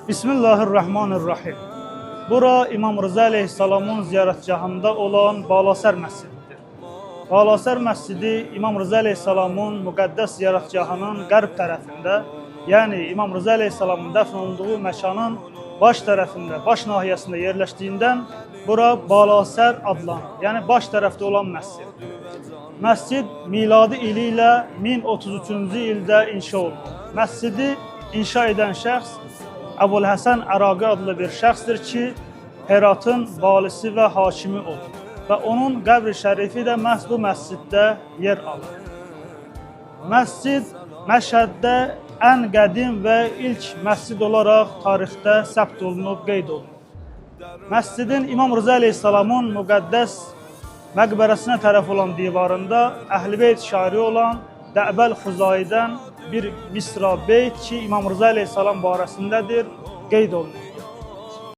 Bismillahirrahmanirrahim. Bura İmam Rıza əleyhissalamın ziyarətgahında olan Balasər məscididir. Balasər məscidi İmam Rıza əleyhissalamın müqəddəs ziyarətgahının qərb tərəfində, yəni İmam Rıza əleyhissalamın dəfn olunduğu məkanın baş tərəfində, baş nahiyəsində yerləşdiyindən bura Balasər adlanır. Yəni baş tərəfdə olan məscid. Məscid miladi ili ilə 1033-cü ildə inşa olunub. Məscidi inşa edən şəxs Əbul Həsən Əraqi adlı bir şəxsdir ki, Heratın valisi və hakimi olub və onun qəbri şərifi də məhz bu məsciddə yer alır. Məscid Məşhəddə ən qədim və ilk məscid olaraq tarixdə səbt olunub, qeyd olunub. Məscidin İmam Rıza əleyhissalamın müqəddəs məqbərəsinə tərəf olan divarında Əhl-i Beyt şairi olan Dəbəl Xuzaidən bir misra beyt ki, İmam Rıza əleyhissalam barəsindədir, qeyd olunur.